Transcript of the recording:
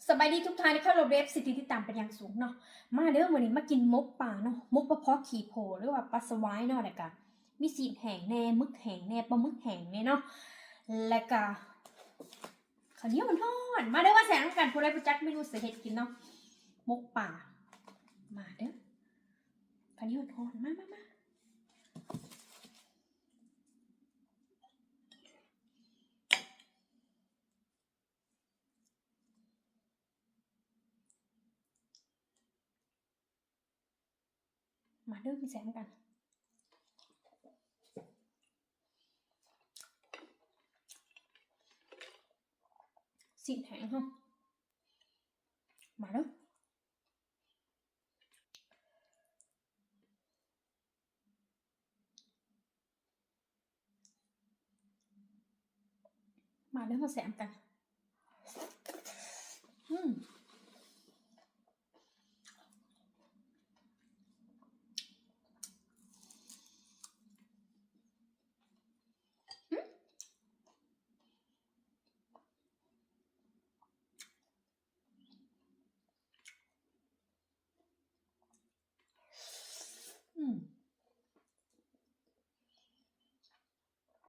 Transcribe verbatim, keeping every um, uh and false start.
สบายดีทุกท่านที่เข้าร่วมเว็บสิทธิติดตามเป็นอย่างสูงเนาะ มาเด้อ มื้อนี้มากินหมกปลาเนาะ หมกปลาพอกขี้โพหรือว่าปลาสวายเนาะ แล้วก็มีซีนแห้งแหน่ หมึกแห้งแหน่ ปลาหมึกแห้งแหน่เนาะ แล้วก็ข้าวเหนียวฮ้อนๆ มาเด้อ มาแซ่บนำกัน ผู้ใดบ่จักเมนูสิเฮ็ดกินเนาะ หมกปลา มาเด้อ ข้าวเหนียวฮ้อนๆ มามามา มาเด้อ มาแซ่บนำกัน ซีนแห้งเฮา มาเด้อ มาเด้อ มาแซ่บนำกัน อืม